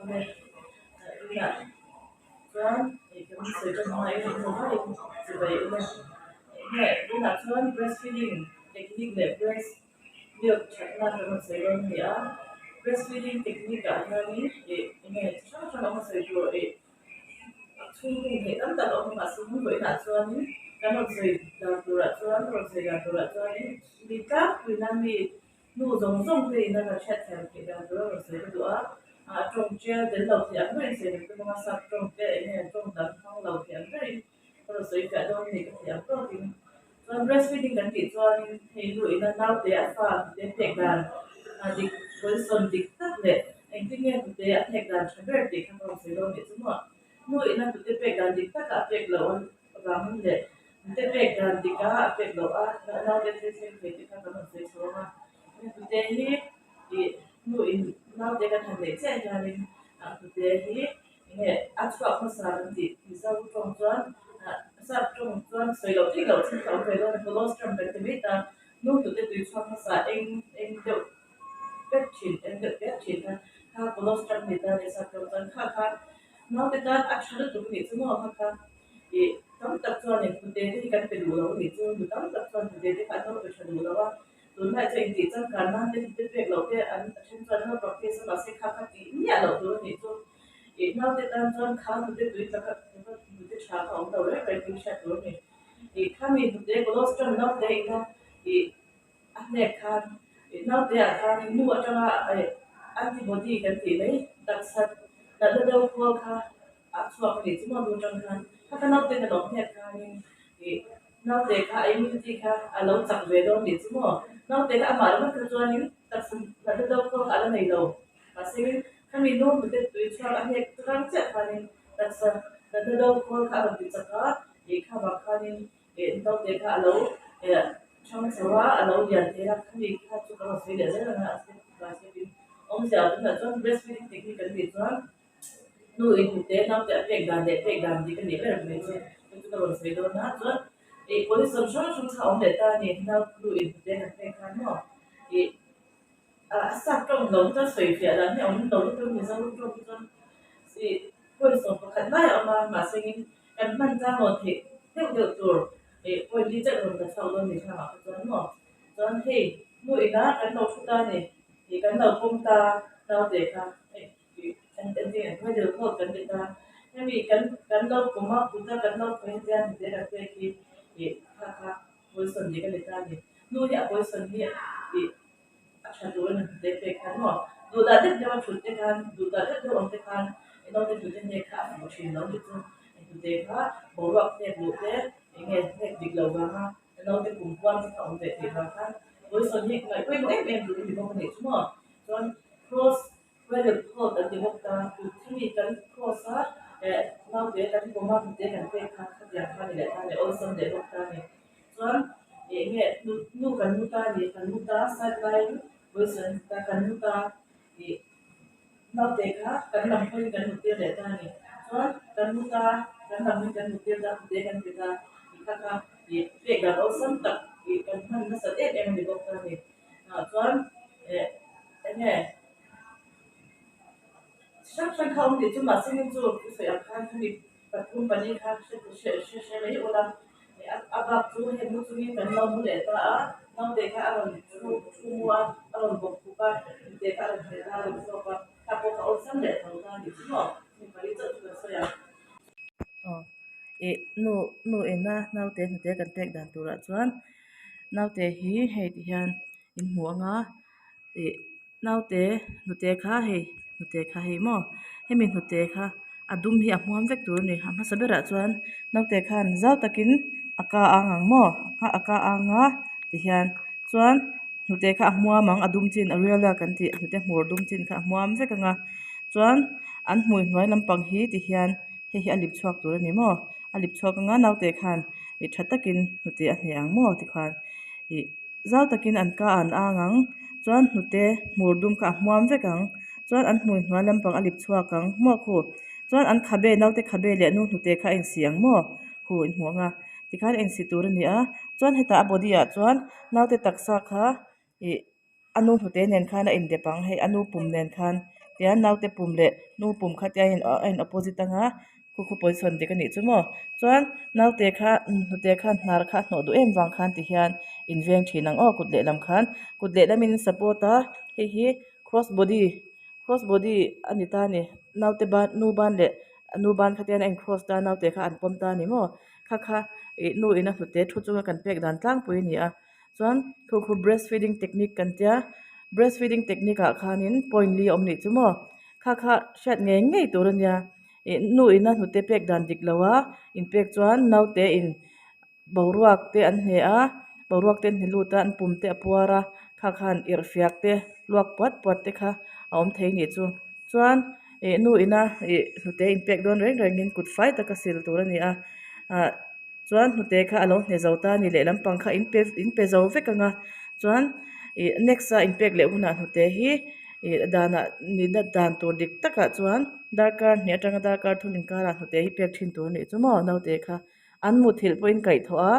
Awle tunah chuan ih kan sawi tan hma in hmu vaiin chibai ula enge tunah chuan breastfeeding technique leh breast milk thatna kan rawn sawi dawn a ni a breastfeeding technique ah hianin ih enge chi hrang hrang a awm a sawi tur ih a chhungkung theih tam tak a awm a mahse hmun vawiinah chuanin kan rawn sawi dan turah chuan rawn sawi dan turah chuanin mi tlangpuina mi Nu zawng zawng te ina kan hriat thiam theih dan tur a rawn sawi ka duh a, a tawng tial tel lo thei ang berin sawi ka tum ang a, sap tawng te eng nge tawng dang hmang lo thei ang berin ka rawn sawi fiah dawn a ni ka thei ang tawkin. Chuan breastfeeding kan tih chuanin hei nu ina naute a fa hnute phek dan a dik position dik tak leh engtin nge hnute a phek dan tha ber tih kha ka rawn sawi dawn nih chu maw. Nu ina hnute pek dan dik taka a pek loh avangin leh hnute pek dan dika a pek loh a naute thil thleng thei te kha kan rawn sawi chho ang a. Hnute hi ih nu in naute kan han neih chiah hianin hnute hi enge a chhuak hmasa kan tih Mizo tawng chuan sap tawng chuan sawi loh theih loh thil kha a awm ve dawn a colostrum kan ti mai ta. Nu hnute tui chhuak hmasa eng eng deuh pek thin eng deuh pek thin kha kha colostrum ni ta leh sap tawng chuan kha kha naute tan a tha lutuk a nih chu maw kha kha ih tam tak chuanin hnute te hi kan pe duh lo a nih chu nu tam tak chuan hnute te kha an lo pe tha duh lo a tunlai chuan intih changkan nan te hnute pek loh te an a then chuan an lo practice a mahse kha kha tih miah loh tur a nih chu ih naute tan chuan kha hnute tui tla kha hnute tha kha a awm lo reng reng tih hriat tur a ni ih khami hnute colostrum naute ina ih A hnek khan ih naute ah khan nu atanga eh antibody kan tih mai taksa natna deuh kual kha a chhuak a nih chu maw nu atang khan kha kha naute ka lo hnek khanin ih naute kha a immunity kha a lo chak ve dawn nih chu maw naute kha amah ringawt kha chuanin taksa natna deuh kual kha a la nei lo mahse khami nu hnute tui chhuak a hnek rang chiah khanin taksa natna deuh kual kha a rawn ti chak a ih kha vang khanin Eh naute kha a lo eh thang chho a, a lo lian thei a, khami kha chu ka rawn sawi leh zel ang a, a step by step in awmzia a tunah chuan breastfeeding technique kan tih chuan nu in hnute naute a pek dan leh pek dan dik a nih ber mai chu chu chu ka rawn sawi dawn a, chuan ih position hrang hrang kha a awm leh ta a ni, nau nu in hnute kan pek khan maw ih a sap tawng lo chuan sawi fiah dan hi a awm lo lutuk a Mizo tawng hi chuan ih pawisa pakhat lai a awm a mahse in Kan hman tlang rawn theih deuh deuh tur ih point li chiah rawn la chhuak dawn ni thlang ah kha chuan maw chuan hei nu ina kan lo thu ta ni ih kan lo pawm ta naute kha ih ih an an ti an hmai deuh phawt kan ti ta hemi kan kan lo pawm a kut a kan lo pawm hian hnute kan pek hi ih kha kha poison dik a ni ta ni nu hi a poison hi ih a tha tur a ni hnute pek khan maw duhdah deuh deuh a thut te khan duhdah deuh deuh awm te khan naute hnute hnek kha a fuh thin lo ni chu hnute kha boruak hnek luh te eng nge hnek dik lo vanga naute kum puan te kha awm leh theih vang khan poison hi ngaih pawimawh em em tur a ni bawk a nih chu maw chuan cross cradle hold an ti bawk ta tut khami kan cross a eh naute kan pawm a hnute kan pek kha khatiang kha ni leh ta a ni awlsam leh bawk ta a ni chuan eng nge nu nu kan mu ta a ni kan mu ta side laiin poison ta kan mu ta ih naute kha kan lam pawhin kan mut tir leh ta a ni chuan kan mu ta kan lam hi kan mut tir ta hnute kan pe ta tih kha kha ih pek dan awlsam tak ih kan hman nasat em em a ni bawk ta a ni ah chuan eh eng nge hrang hrang kha awm tih chu mahse heng chu ka sawi ang khan khami pathum pali kha hre hre hre hre mai ula a bak chu heng mu chungin kan lo mu leh ta a naute kha a rawn thu thu mu a a rawn bawk bawk a nute kha a rawn hmeh ta a rawn chhuak a kha pawh kha awlsam leh tho ta a ni chu maw heng pali chauh chu kan sawi ang. Aw ih nu nu ina naute hnute kan pek dan turah chuan naute hi hei ti hian in hmu ang a ih naute hnute kha hei hnute kha hei maw hemi hnute kha a dum hi a hmuam vek tur a ni a hmasa berah chuan naute khan zau takin a ka ang ang maw a ka ang a tihian chuan hnute kha a hmuam ang a dum chin a rial a kan tih hnute hmur dum chin kha a hmuam vek ang a chuan an hmui hnuai lampang hi tihian hei hi a lip chhuak tur a ni maw a lip chhuak ang a naute khan ih tha takin hnute a hne ang maw tikhuan ih. Zau takin an ka an ang ang, chuan hnute hmur dum kha a hmuam vek ang, chuan an hmui hnuai lampang a lip chhuak ang maw khu, chuan an khabe naute khabe leh nu hnute kha a insi ang maw khu in hmuh ang a, tikhan a insi tur a ni a, chuan hetah a body ah chuan naute taksa kha ih a nu hnute nen khan a indep ang, hei a nu pum nen khan Tian naute pum leh nu pum kha tia a in opposite anga khu khu position dik a nih chu maw chuan naute kha hnute khan hnar kha a hnawh duh em vang khan tihian in veng thin ang aw kut lehlam khan kut lehlam in support a hei hi cross body cross body a ni ta a ni naute ban nu ban leh nu ban kha tian a in cross ta a naute kha an pawm ta a ni maw kha kha ih nu in a hnute thu chunga kan pek dan tlangpui a ni a chuan khu khu breast feeding technique kan tia breast feeding technique ah khanin point li a awm nih chu maw kha kha hriat ngei ngei tur a nia ih nu ina hnute pek dan dik lo a inpek chuan naute in boruak te an hne a boruak te an hne lut a an pum te a puar a kha khan irhfiak te luak puat puat te kha a awm thei nih chu chuan ih nu ina ih hnute inpek dawn reng rengin kut fai taka sil tur a ni a ah chuan hnute kha a lo hne zo ta a ni lehlam pang kha in pe in pe zo vek ang a chuan ih next a inpek leh hunah hnute hi ih danah nihna dan tur dik takah chuan darkar hnih atanga darkar thum inkarah hnute hi pek thin tur a nih chu maw naute kha an muthilh pawhin kaihthawh a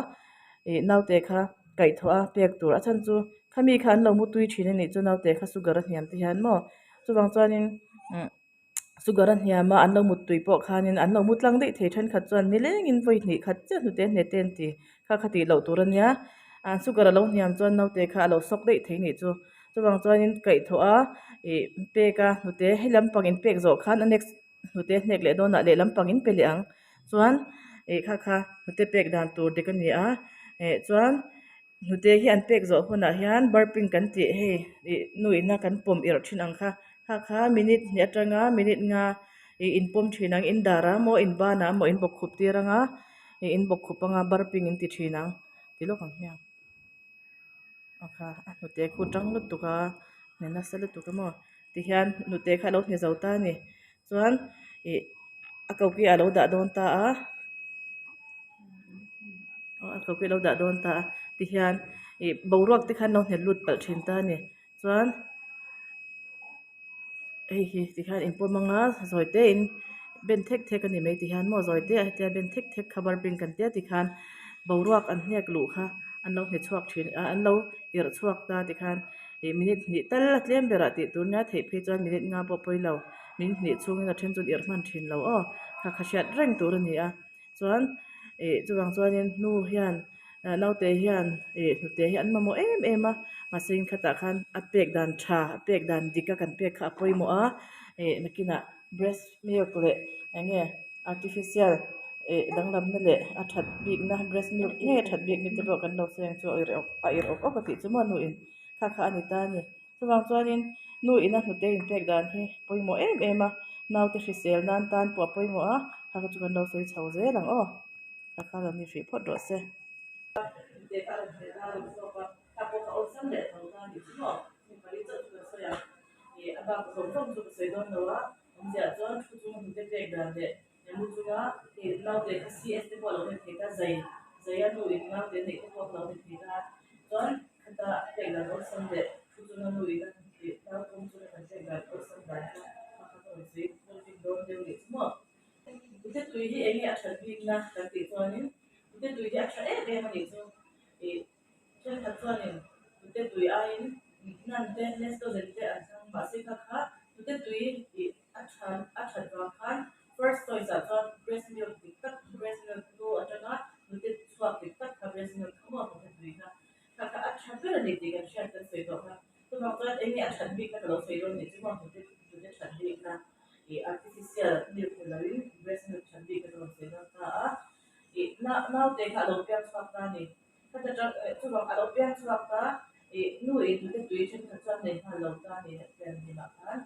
ih naute kha kaihthawh a pek tur a chhan chu khami kha an lo mutui thin a nih chu naute kha sugar a hniam te hian maw chuvang chuanin umm sugar a hniam a an lo muttui pawh khanin an lo mu tlang daih thei thenkhat chuan nilengin vawi hnih khat chiah hnute hne te an ti kha kha tih loh tur a nia ah sugar a lo hniam chuan naute kha a lo sawk daih thei nih chu chuvang chuanin kaihthawh a ih pek a hnute he lampang in pek zawh khan a next hnute hnek leh dawnah lehlam pang in pe leh ang chuan ih kha kha hnute pek dan tur dik a ni a eh chuan hnute hi an pek zawh hunah hian burping kan tih hei ih nu ina kan pawm irh thin ang kha kha kha minute hnih atanga minute nga ih in pawm thin ang in dar ah maw in ban ah maw in bawk khup tir anga ih in bawk khup anga burping in ti thin ang ti lawk ang hmiang. A kha a hnute khu tang lutuk a hne nasa lutuk a maw tihian hnute kha a lo hne zo ta a ni chuan ih a koki a lo dah dawn ta a aw a koki a lo dah dawn ta a tihian ih boruak te khan lo hne lut palh thin ta a ni chuan hei hi tikhian in pawm anga zawi te in ben thek thek a ni mai tikhian maw zawi te ah hetia ben thek thek kha barbing kan tia tikhan boruak an hnek luh kha an lo hne chhuak thin a an lo irh chhuak ta tikhan ih minute hnih tal a tlem berah tih tur nia theih phei chuan minute nga pawh pawi lo minute hnih chhungin a then chu an irh hman thin lo aw kha kha hriat reng tur a ni a. Chuan ih chuvang chuanin nu hian naute hian ih hnute hi an mamawh em em a mahse in khatah khan a pek dan tha a pek dan dik a kan pek kha a pawimawh a ih nakinah breast milk leh eng nge artificial ih danglamna leh a that bikna breast milk ngei a that bikna te pawh kan lo sawi ang chu a irh awk a irh awk awk a tih chu maw nu in kha kha a ni ta a ni. Chuvang chuanin nu ina hnute inpek dan hi pawimawh em em a, naute hrisel nan tan pawh a pawimawh a, kha kha chu kan lo sawi chho zel ang aw, kha kha lo ni hrih phawt rawh se. Hnute kha a rawn hmel a rawn zawk a, kha pawh kha awlsam leh tho ta a nih chu maw, heng pali chauh chu kan sawi ang, ih a bak zawng zawng chu ka sawi dawn lo a, awmzia chuan thu chunga hnute pek dan leh mu chunga ih naute kha CS te pawh a lo ni thei ta, zai zai a nu in naute neih te pawh a lo ni thei ta, chuan khata pek dan awlsam leh thu chunga nu in a ih nau pawm chunga kan pek dan awlsam dan kha a kha ka rawn sawi sawi dawn deuh leh chu maw. Hnute tui hi eng nge a that bikna kan tih chuanin hnute tui hi a tha em em a nih chu ih thenkhat chuanin hnute tui aiin nan te Nestogen te an thlang mahse kha kha hnute tui ih A than a that vang khan first choice ah chuan breast milk dik tak breast milk nu atanga hnute chhuak dik tak kha breast milk kha maw hnute tui kha kha kha a tha ber a ni tih kan hriat kan sawi tawh kha. Chuvang chuan eng nge a that bikna ka lo sawi dawn nih chu maw hnute hnute that bikna ih artificial milk ni loin breast milk that bik ka rawn sawi dawn ta a ih naute kha a lo piang chhuak ta a ni. Khata tang chuvang a lo piang chhuak ta ih nu in hnute tui thenkhat chuan nei nghal lo ta a ni pian hlimah khan.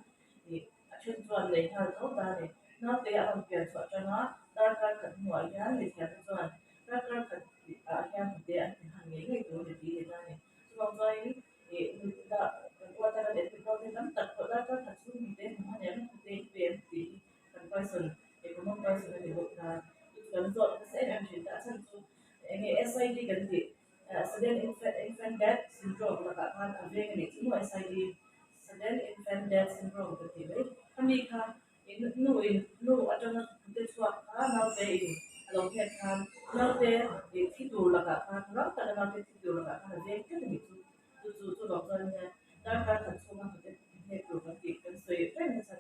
Ih a then chuan nei nghal tho ta a ni. Naute a rawn pian chhuah atanga darkar khat hnuah hian mithiamte chuan darkar khat ah hian hnute an ti hman ngei ngei tur a ni tih a ni ta a ni. Chuvang chuanin ih dah kan uat a kan entir dawn te tam tak pawh darkar khat chhung hnute an hmu hman em hnute in pe em tih hi kan question ih common question a ni bawk ta. Chu chu kan zawt nasa em em thin ta a chhan chu eng nge SID kan tih Sudden Infant Death Syndrome lakah khan a veng a nih chu maw SID Sudden Infant Death Syndrome ka tih mai. Khami kha in nu in nu atanga hnute chhuak kha naute in a lo hnek khan naute ih thi tur lakah khan rang taka naute thi tur lakah khan a veng tlat a nih chu. Chu chu chuvang chuan nia darkar khat chhunga hnute hnek tur kan tih kan sawi reng nachhan.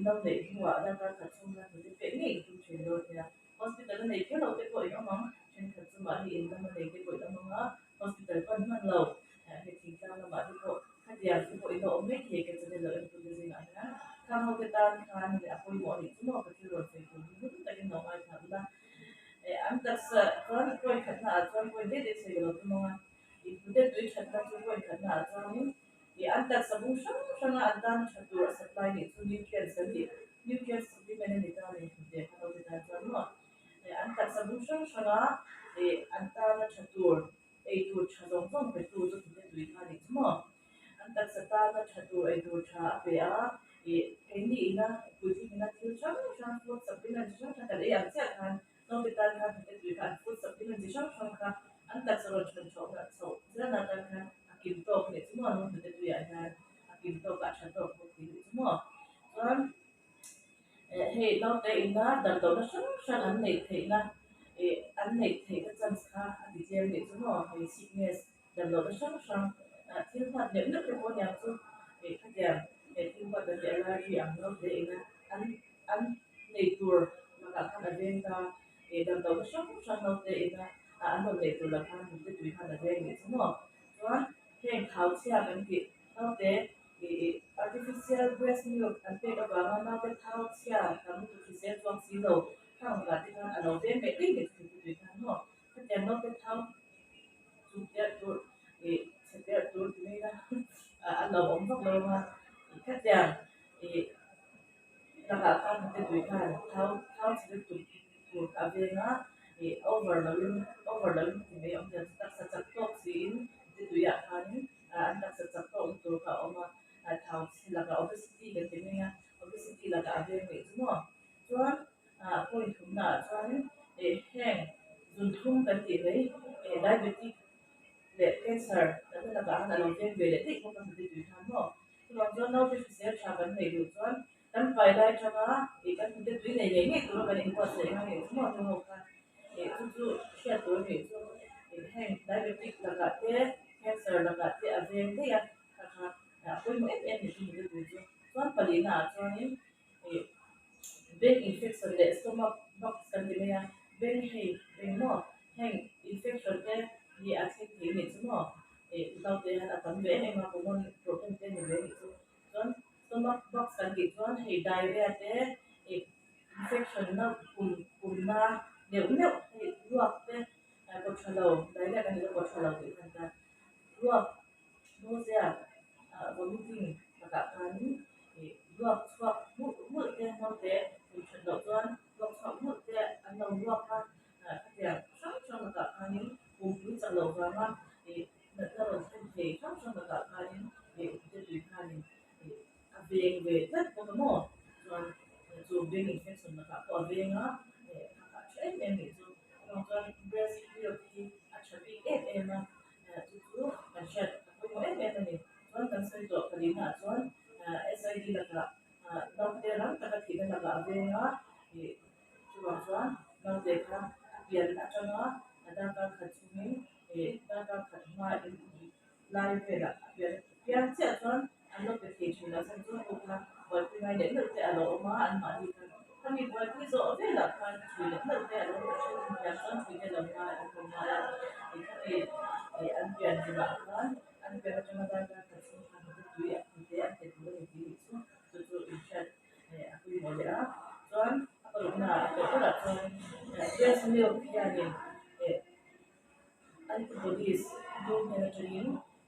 no neih hnuah darkar khat chhung khan hnute pek ngei i tum thin dawn nia. Hospital a nei kher lo te pawh in awm ang, thenkhat chu mahni in lama nei te pawh in awm ang a, hospital pan hman lo hei thingtlang lamah te pawh khatiang te pawh in a awm mai thei ka channel lo entu te zingah hian khang ho te tan khan a pawimawh a nih chu maw ka thil rawn sawi tur hi hmun takin lo ngaithla ula. An taksa chuan point khatna ah chuan point daih daih sawi lo tum ang a, i hnute tui thatna chu point khatna ah chuanin i an taksa bung hrang hranga an tan tha tur a supply nih chu nutrients kan tih nutrients supplement a ni ta a ni hnute kha lo ti tan chuan maw an taksa bung hrang hranga i an tana tha tur ei tur tha zawng zawng pe tu chu hnute tui kha a nih chu maw. An taksa tana tha tur ei tur tha a pe a, ih keini ina puitling ina thil hrang hrang food supplement chi hrang hrang kan ei ang chiah khan naute tan khan hnute tui kha an food supplement chi hrang hrang kha an taksa rawn chhan chhoh na chhoh zelna tan khan a kim tawk leh chu maw an hnute tuiah hian a kim tawk a tha tawk bawk tih chu maw. Chuan eh hei naute ina damdawi hrang hrang an neih theihna ih an neih theihna chance kha a ti tlem leh chu maw hei sickness Damloh hrang hrang thil huat neuh neuh te pawh aniang chu ih khatiang he thil huat dan leh allergy ang lo hle ina an an nei tur lakah khan a veng ta ih damloh hrang hrang lo hle ina an rawn neih tur lakah khan hnute tui khan a veng nih chu maw chuan heng thau chhia kan tih naute ih artificial breast milk an pek avanga naute thau chhia tam lutuk hrisel chuang si lo khang lakah te khan a lo veng leh daih leh chu hnute tui khan maw khatiang naute thau Chu piah tur ih chhe piah tur ti mai ila a lo awm vak lo a ih khatiang ih lakah khan hnute tui khan thau thau chhe lutuk tur kha a veng a ih over lo in over lo in ti mai awm zel chu taksa chak tawk siin hnute tuiah khanin an taksa chak tawk na tur kha a awm a thau chhe lakah obesity kan ti mai a obesity lakah a veng leh chu maw chuan ah point thumna ah chuanin ih heng zunthum kan tih mai ih diabetic leh cancer natna lakah khan a lo veng ve leh daih bawk a hnute tui khan maw chuvang chuan naute hrisel tha kan neih duh chuan kan pai lai atanga ih kan hnute tui nei ngei ngei tura kan inbuatsaih ang a nih chu maw hnu ho khan ih chu chu hriat tur a nih chu ih heng diabetic lakah te cancer lakah te a veng daih a kha kha a pawimawh em em a ni chu hnute tui chu chuan palina ah chuanin Ih beng infection leh stomach bugs kan ti mai a, beng hei eng maw heng infection te hi a thleng thei nih chu maw ih naute hian a tam ve em em a common problem te ni ve nih chu chuan stomach bugs kan tih chuan hei diarrhea te ih infection na kum kumna neuh neuh hei ruak te kaw tha lo diarrhea kan tih chu kaw tha lo tih khan ta ruak nausea vomiting lakah khanin ih ruak chhuak hmulh hmulh te naute kum that loh chuan ruak chhuak hmulh te an lo ruak a khatiang hrang hrang lakah khanin pumpui chak loh vanga ih natna rawn thlen thei hrang hrang lakah khanin ih hnute tui khanin ih a veng ve tlat bawk a maw chuan chu beng infection lakah pawh a veng a ih a kah tha em em nih chu chuvang chuan breast milk hi a tha bik em em a. Chu chu kan hriat a pawimawh em em a ni. Chuan kan sawi tawh palinaah chuan SID lakah naute rang taka thihna lakah a veng a, ih chuvang chuan naute kha a pian atanga darkar khat chhungin ih darkar khat hma in lai velah a pian pian chiah chuan an lo pe thei thin a chhan chu nu kha buaipui ngai leh meuh te a lo awm a, anmahni khan khami buaipui zawh velah khan thui leh meuh te a lo awm thin a niang chuan thui te lo ngai an lo ngai a ih khami ih an pian hlimah khan an pian atanga darkar khat chhung khan hnute tui hnute an pe tur a ni tih nih chu chu chu inhriat a pawimawh leh a chuan a paruknaah a tawh berah chuan breast milk hianin ih Antibodies nu hnen atangin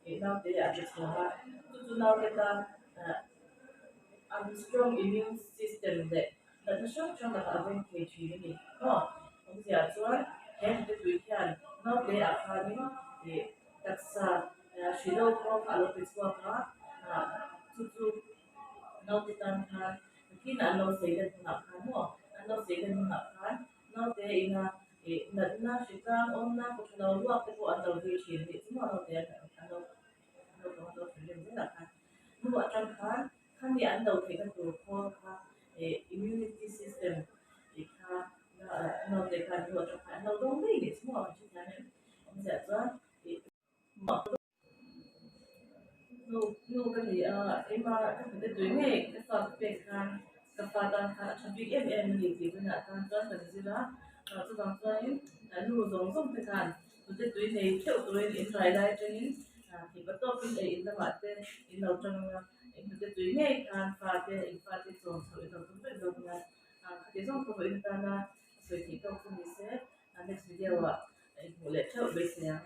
ih naute a che chhuak a, chu chu naute tan an strong immune system leh natna hrang hrang lakah a veng thei thin a ni maw? Awmzia chuan he hnute tui hian naute ah khanin ih taksa hri lo pawh kha a lo pe chhuak a, chu chu naute tan khan nakin an lo sei let hunah khan maw an lo sei let hunah khan Naute ina ih natna hritlang awmna kawtha lo ruak te pawh an lo zui thin nih chu maw naute an an lo an lo tawng an lo thlen reng zelah khan nu atang khan khami an lo theihna tur khawl kha ih immunity system tih kha naute khan nu atang khan an lo dawng daih nih chu maw an hrethiam em awmzia chuan ih Nu nu ka ni a, keimah ka hnute tui ngei ka fa ka pek khan. Ka fa tan khan a tha bik em em a ni tih hunah tan chuan kan zir a, chuvang chuanin nu zawng zawng te khan hnute tui nei theuh turin in rai lai atangin theipa tawpin ei in lamah te in lo tang ang a, in hnute tui ngei khan fa te in fa te chawm chhoh in lo tum vek zawk nia. Khati zawng pawh vawiin atana sawi theih tawk chu ni se, next video ah inhmuh leh theuh beisei ang.